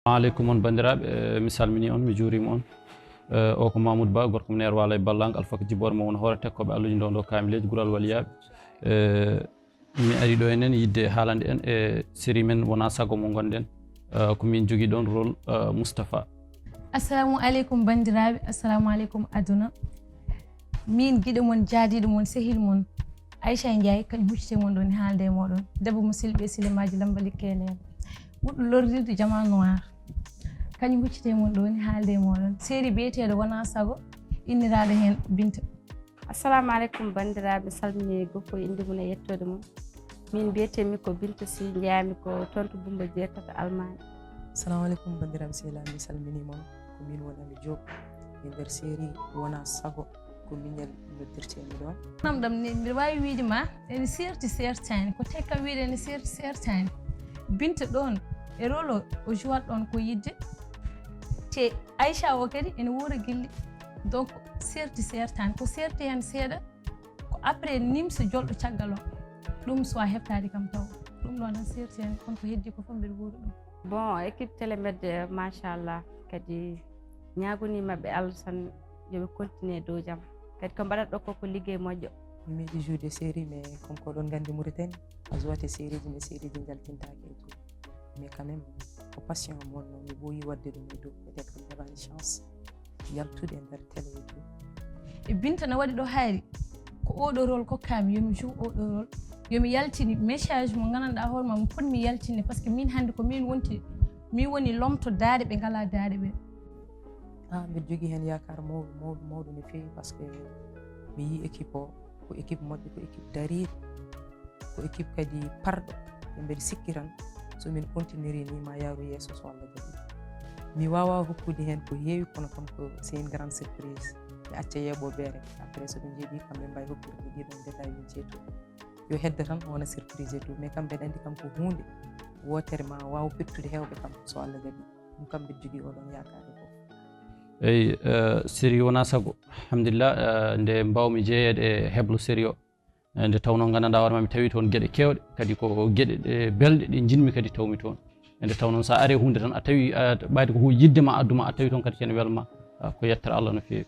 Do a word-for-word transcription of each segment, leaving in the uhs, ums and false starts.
Aleykum on banndiraaɓe, eh, mi salminii on, mi juuriima on. Eh, o ko Mamoud Ba, gorko mo Neer Waalo e Ballang, alfaka jiboore mo won hoore tekkooɓe alluji ndewndo kaamileeji, Gural Waliyaaɓe. Eh, mi ari ɗo enen yiɗde haalande en e série men Wonaa Sago mo ngonɗen. Eh, ko min jogii ɗoon rôle, eh, Moustapha. Assalamu aleykum banndiraaɓe, assalamu aleykum aduna. Min giɗo mon, jaadiiɗo mon, sehil mon, Aïcha Ndiaye, kañum huccite mon ɗoon haalde e mooɗon. Debbo mo silɓe silemaaji lamba likkeleere. Ɓurɗo lorrirde jama noir. Kañum huccite mon ɗoon haalde e mooɗon. Série biyeteeɗo Wonaa Sago, inniraaɗo heen Binta. Assalamu aleykum banndiraaɓe, salmini goppo innde mum e yettoode mum. Min mbiyetee-mi ko Binta Sy, njeyaa-mi ko toon to Bumba Jeetata Almaami. Assalamu aleykum banndiraaɓe sehilaaɓe, mi salminii mon. Ko min woni Ami Diop e nder série Wonaa Sago, ko miñel noddirtee-mi ɗoon. Namdam ni, mbiɗa waawi wiyde ma, ene seerti seertaani, ko tee kam wiyde ene seerti seertaani. Binta ɗoon, e rôle o, o jouat ɗoon ko yiɗde. Te Aïcha o kadi ene wuura gilli. Donc, seerti seertaani, ko seerti heen seeɗa, ko après nimsa jolɗo caggal o. Ɗum so a heɓtaade kam taw. Ɗum ɗoon tan seerti heen, kono ko heddii ko fof mbiɗa wuura ɗum. Bon, équipe Télémed, machallah, kadi ñaaganii maɓɓe Allah tan yo ɓe continue dow jam. Kadi ko mbaɗat ɗo ko, ko liggey moƴƴo. Mi meeɗi joude série, mais comme ko oɗon nganndi Mauritanie, a jouate série ji, mais série ji njaltintaake e tout. Mais quand même, ko passion am wonno, mi ɓooyi waɗde ɗum e tout. Peut-être mi heɓaani chance yaltude e nder télé e tout. E Binta no waɗi ɗo haayri, ko oɗo rôle kokkaami, yo mi joue oɗo rôle, yo mi yaltini message mo nganndanɗaa hoore ma, mo potmi yaltinde, par ce que min hannde ko min wonti, min woni lomto daaɗe ɓe ngalaa daaɗe ɓe. Ah, mbiɗa jogii heen yaakaar mawɗo, mawɗo, mawɗo no feewi, par ce que mi yii équipe o, ko équipe moƴƴo, ko équipe dariiɗo, ko équipe kadi parɗo. E mbeɗa sikki tan, so min continue ni, ma yaaru yeeso so Allah jaɓi. Mi waawaa hokkude heen ko heewi, kono kam ko c'est une grande surprise. Mi acca yeeɓooɓe rek. Après, so ɓe njeeɓi, kam ɓe mbawi hokkude ko ɗiɗon détail min ceetu. Yo heddo tan wona surprise e tout, mais kam mbeɗa anndi kam ko huunde wootere ma waaw pettude heewɓe kam, so Allah jaɓi. Ɗum kam mbeɗa jogii oɗon yaakaare fof. Eyi, eh, série Wonaa Sago, alhamdulillah, eh, nde mbawmi jeeyeede e heblo série o. Eh, nde tawnoo nganndanɗaa hoore ma mi tawi toon geɗe keewɗe, kadi ko geɗe ɗe belɗe ɗe njiɗmi kadi tawmi toon. E nde tawnoo so a ari e huunde tan, a tawi, a, ɓayde ko hu-, yiɗde ma addu ma, a tawi toon kadi kene welma, ah, ko yettere Allah no feewi.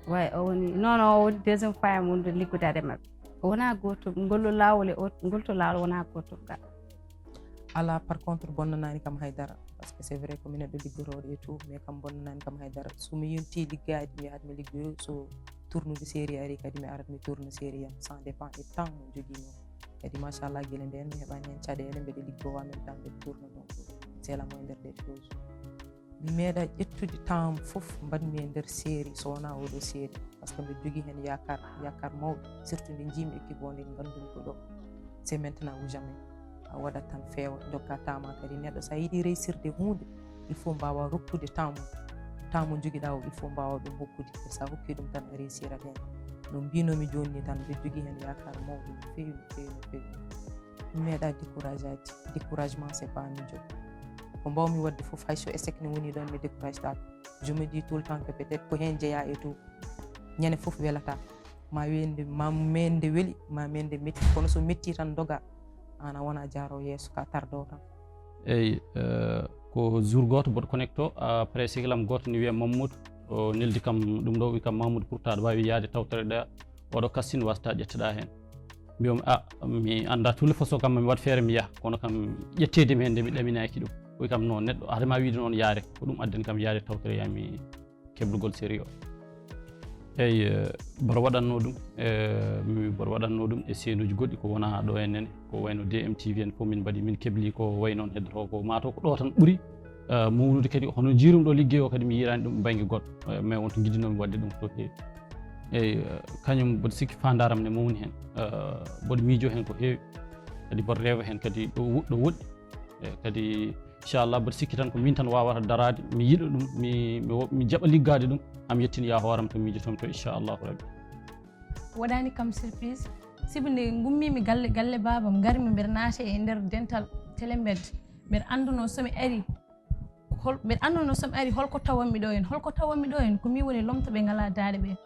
Way, o woni, non, non, o woni deuxième fois am wonde liggodaade e maɓɓe. Wonaa gooto, ngol ɗo laawol e o, ngol to laawol wonaa gooto ngal. Alaa, par contre, bonnanaani kam hay dara, par ce que c'est vrai ko mi neɗɗo liggotooɗo e tout, mais kam bonnanaani kam hay dara. So mi yontii liggaade, mi yahat mi liggoyo, so tournude série ari kadi mi arat mi tourna série am, ça dépend e temps mo jogii mi o. Kadi machallah, gila ndeen mi heɓaani heen caɗeele, mbeɗa liggoo en même temps mbeɗa tourna, donc c'est la moindre des choses. Mi meeɗa ƴettude temps am fof mbaɗmi e nder série so wonaa oɗo série, par ce que mbeɗa jogii heen yaakaar, yaakaar mawɗo, surtout nde njiimi équipe o, nde nganndumi ko ɗo. C'est maintenant ou jamais. A waɗat tan feewa, ndokka temps ma kadi. Neɗɗo so a yiɗi réussirde huunde, il faut mbaawa rokkude temps mum. Temps mo njogiɗaa o, il faut mbaawa ɗum hokkude. E so a hokki ɗum tan, a réussirat heen. No mbinomi jooni ni tan, mbeɗa jogii heen yaakaar mawɗo no feewi, no feewi, no feewi. Mi meeɗa découragé, découragement c'est pas mijo. Ko mbawmi waɗde fof, hay so échec ne woni ɗon, mi décourage taako. Je me dis tout le temps que peut-être ko heen jeyaa e tout. Ñande fof welata. Ma wende, ma mende weli, ma mende metti. Kono so metti tan doga, an a wona jaaro yeeso, ka tardo tan. Eyi, eh, ko jour gooto mboɗo connecto, après cycle am gooto ne wiya Mamadou, o neldi kam ɗum ɗo, wi kam Mamadou, pourtant aɗa waawi yaade tawtore ɗa, oɗo casting wasata ƴetteɗa heen. Mbiyoomi, a, mi annda tous les façons kam mi waɗ feere mi yaha, kono kam ƴetteede mi heen nde mi ɗaminaaki ɗum. O wi kam non, neɗɗo adama wiide noon yaade, ko ɗum addani kam yaade tawtore yami keblugol série o. Eyi, eh, mboɗo waɗatno ɗum, eh, mi, mboɗo waɗatno ɗum e seenuji goɗɗi ko wona ɗo e nene, ko wayno D M T V en fof min mbaɗi, min kebli ko way noon heddoto ko, mataw ko ɗo tan ɓuri, eh, mawnude kadi, hono jiirum ɗo liggey o kadi mi yiirani ɗum bannge goɗɗo, eh, mais won to njiɗinoomi waɗde ɗum to heewi. Eyi, eh, kañum mboɗo sikki faandaram ne mawni heen, eh, mboɗo miijo heen ko heewi, kadi mboɗo rewa heen kadi ɗo wo-, ɗo woɗɗi, eh, kadi inchallah, mboɗo sikki tan ko min tan wawata daraade, mi yiɗa ɗum, mi, mi wo-, mi jaɓa liggaade ɗum, am yettini ya hooram to miijotomi to, inchallahu rabbi. Waɗani kam surprise, sibu nde ngummimi galle, galle baabam, ngarmi mbeɗa naata e nder dental Telembed, mbeɗa annduno somi ari, hol-, mbeɗa annduno somi ari holko tawanmi ɗo heen, holko tawanmi ɗo heen, ko min woni lomtoɓe ngalaa daaɗe ɓe.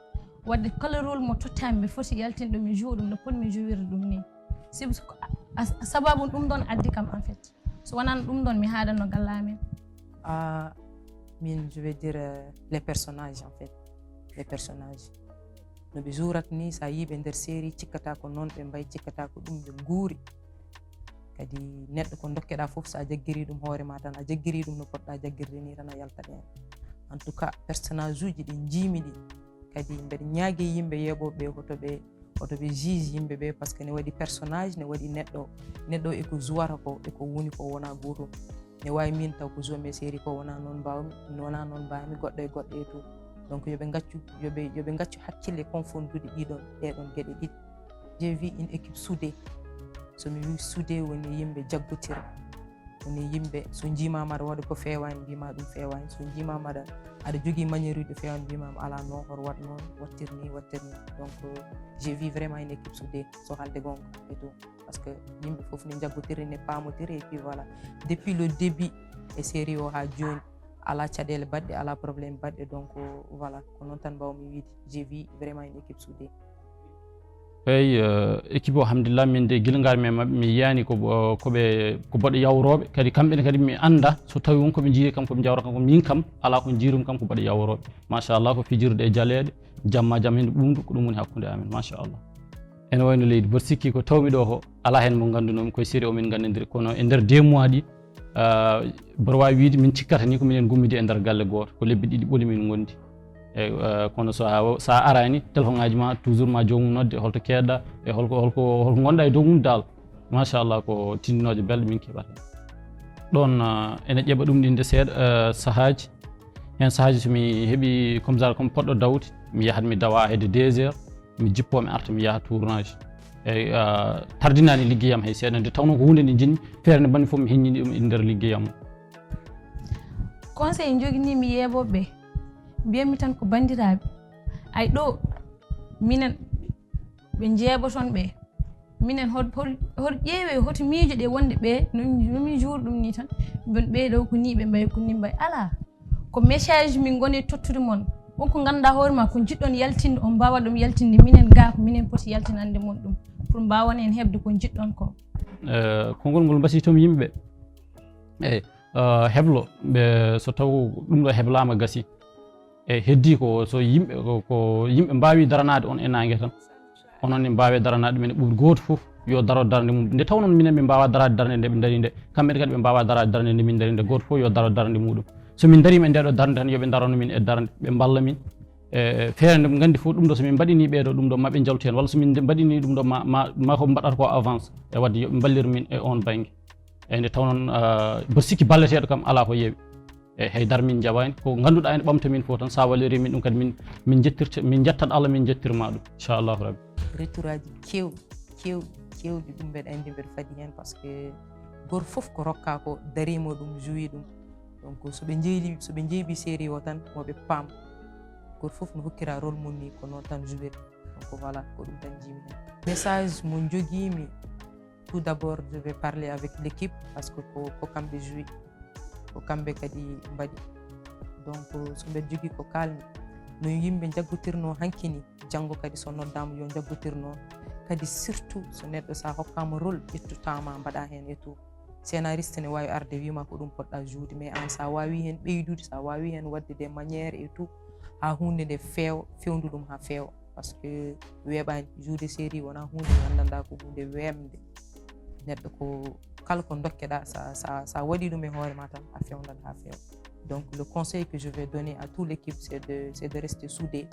Waɗde kala rôle mo tottaami, mbeɗa foti yaltinde ɗum, mi joue ɗum no potmi jouirde ɗum ni. Sibu so ko a, a, sababu ɗum ɗon addi kam, en fait. So wonano ɗum ɗon, mi haaɗanno galle amen. Ah, min, je vais dire, euh, les personnages, en fait. Les personnages. No ɓe juurat ni, sa yii ɓe nder série, cikkata ko noon ɓe mbayi, cikkata ko ɗum ɓe nguuri. Kadi neɗɗo ko dokkeɗa fof, sa jaggiri ɗum hoore ma tan, a jaggiri ɗum no poɗɗa jaggirde ni tan, a yaltat heen. En tout cas, personnage uji ɗi njiimi ɗi, kadi mbeɗa ñaagi yimɓe yeeɓooɓe ɓe, hoto ɓe, hoto ɓe juge yimɓe ɓe, parce que ne waɗi personnage, ne waɗi neɗɗo, neɗɗo e ko jouata ko, e ko woni ko wona gootum. Ne waawi min taw ko jouemi e série ko wona noon mbawmi, wona noon mbawmi, goɗɗo e goɗɗo e tout. Donc yo ɓe ngaccu, yo ɓe, yo ɓe ngaccu hakkille confondude ɗiɗon, ɗeɗon geɗe ɗiɗi. J'ai vu une équipe soudée. So mi wi soudée, woni yimɓe jaggotira. Woni yimɓe, so njiimaama aɗa waɗa ko feewaani, mbiyma ɗum feewaani. So njiimaama aɗa, aɗa jogii manière uji ɗi feewaani, mbiyma ala non, hoto waɗ noon, wattir ni, wattir ni. Donc, euh, j'ai vu vraiment une équipe soudée, so haalde goonga et tout. Parce que yimɓe fof ne njaggotiri, ne paamotiri, et puis voilà. Depuis le début e série o haa jooni, ala caɗeele baɗɗe, ala problème baɗɗe. Donc, euh, voilà, ko noon tan mbawmi wiide. J'ai vu vraiment une équipe soudée. Eyi, euh, équipe o, alhamdulillah, min de gila ngarmi e maɓɓe, mi yiyani ko bo-, ko ɓe, ko baɗe yawrooɓe. Kadi kamɓe ne kadi mi annda so tawi won ko ɓe jiiri kam, ko ɓe jawra kam, ko min kam ala ko jiirum kam ko baɗe yawrooɓe. Machallah, ko fijirde e jaleeɗe, jamma jam hende ɓuuɓndu, ko ɗum woni hakkunde amen, machallah. Ene wayno leydi, mboɗo sikki ko tawmi ɗo ko ala heen mo nganndunomi, koye série o min nganndondiri, kono e nder deux mois ɗi, ah, mboɗo waawi wiide min cikkata ni ko minen ngummidi e nder galle gooto, ko lebbi ɗiɗi ɓoli min ngondi. E, ah, kono so a, so a araani, téléphone ŋaaji ma toujours ma joomum nodde, holto keedɗa, e holko, holko, holko ngonɗa e dow mum dal. Machallah, ko tindinooje belɗe min keɓata. Ɗoon, ah, ene ƴeɓa ɗum ɗinde seeɗa, ah, sahaaji. Heen sahaaji so mi heɓi comme ça, comme poɗɗo dawde, mi yahat mi dawa hedde deux heures, mi jippo mi arta mi yaha tournage. Eyi, ah, tardinaani liggeyam hay seeɗa, nde tawnoo ko huunde nde njiɗmi, feere nde mbaɗmi fof mi heññini ɗum e nder liggeyam o. Conseil njoginimi yeeɓooɓe ɓe, mbiyatmi tan ko banndiraaɓe, ay ɗo minen ɓe njeeɓoton ɓe, minen hol, hol, hol ƴeewe, hoto miijo ɗe wonde ɓe, no, no min juuri ɗum ni tan, mbiyon ɓee ɗo ko ni ɓe mbayi, ko ni mbayi, alaa. Ko message min ngoni tottude mon. Won ko ngannduɗaa hoore ma ko njiɗɗon yaltinde, on mbaawa ɗum yaltinde minen gaa, ko minen poti yaltinande mon ɗum, pour mbaawan en heɓde ko njiɗɗon ko. Eh, konngol ngol mbasiytomi yimɓe ɓe. Eyi, eh, heblo, ɓe, so taw ɗum ɗo heblaama gasi. E heddii ko so yimɓe, ko, ko yimɓe mbaawi daranaade on e naange tan. Onon ne mbaawi daranaade ɗumen e ɓuuɓri. Gooto fof yo daro darnde mum. Nde tawnoo minen min mbaawaa daraade darnde nde ɓe ndarii nde, kamɓe ne kadi ɓe mbaawaa daraade darnde nde min ndarii nde. Gooto fof yo daro darnde muɗum. So min ndariima e ndee ɗoo darnde tan, yo ɓe ndarano min e darnde, ɓe mballa min. E feere nde ɓe nganndi fof, ɗum ɗo so min mbaɗinii ɓee ɗoo ɗum ɗo, ma ɓe njaltu heen. Walla so min mbaɗinii ɗum ɗo, ma, ma, ma ko mbaɗata ko avance. E waɗde yo ɓe mballir min e oon bannge. Eyi, nde tawnoo, ah, mboɗo sikki balleteeɗo kam alaa ko yeeɓi. Eyi, haydara min njaɓaani. Ko ngannduɗaa ene ɓamta min fof tan, so a wallirii min ɗum kadi min, min njettirta, min njettat Allah, min njettirma ɗum, inchallahu rabbi. Retour aji keewɗi, keewɗi, keewɗi, ɗum mbeɗa anndi mbeɗa fadi heen, parce que gooto fof ko rokkaa ko, dariima ɗum, joué ɗum. Donc so ɓe njeeyli, so ɓe njeeɓi série o tan, mo ɓe paam. Gooto fof no hokkira rôle mum ni, ko noon tan joué. Donc voilà, ko ɗum tan njiimi heen. Message mo njogiimi, tout d'abord, je vais parler avec l'équipe, parce que ko, ko kamɓe joué, ko kamɓe kadi mbaɗi. Donc so mbeɗa jogii ko kaalmi, no yimɓe njaggotirnoo hanki ni, janngo kadi so noddaama yo njaggotir noon. Kadi surtout so neɗɗo, so a hokkaama rôle, ƴettu temps ma mbaɗa heen et tout. Scénariste ne waawi arde wiima ko ɗum poɗɗa joude, mais aan so a waawii heen ɓeydude, so a waawii heen waɗde des manières et tout, haa huunde nde feewa, feewndu ɗum haa feewa. Parce que weeɓaani, joude série wonaa huunde nde nganndanɗaa ko huunde weeɓnde. Neɗɗo ko kala ko ndokkeɗaa, sa, sa, sa waɗii ɗum e hoore ma tan, a feewndat haa feewa. Donc le conseil que je vais donner à toute l'équipe, c'est de, c'est de rester soudé.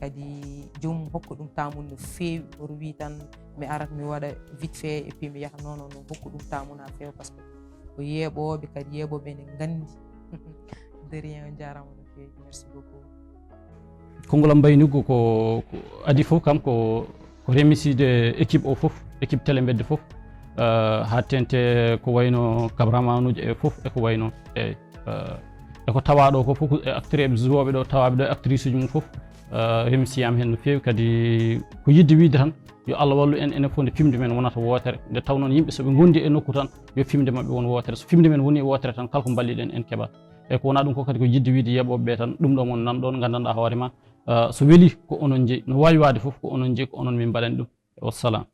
Kadi joomum hokka ɗum temps mum no feewi, hoto wii tan mi arat mi waɗa vite fait et puis mi yaha, non, non, non, hokka ɗum temps mum haa feewa, parce que ko yeeɓooɓe, kadi yeeɓooɓe ene nganndi. De rien, on njaaraama no feewi. Merci beaucoup. Konngol am mbaynugol ko, ko adii fof kam ko, ko remercier de équipe o fof, équipe Télé Mbedde fof, eh, haa teeŋti ko wayno caméraman uji e fof e ko wayno, eyi, eh, e ko tawaa ɗo ko fof, e acteur eɓe jouooɓe ɗo, tawaaɓe ɗo e actrice uji mum fof, eh, remercier am heen no feewi. Kadi ko yiɗde wiide tan, yo Allah wallu en enen fof nde fimde men wonata wootere. Nde tawnoo yimɓe so ɓe ngondi e nokku tan, yo fimde maɓɓe won wootere. So fimde men woni wootere tan, kala ko mballiɗen en keɓat. E ko wonaa ɗum ko kadi ko yiɗde wiide yeeɓooɓe ɓe tan, ɗum ɗo mon nan ɗoon, nganndanɗaa hoore ma, eh, so weli ko onon jeyi. No waawi waade fof ko onon jeyi, ko onon min mbaɗani ɗum. Wassalam.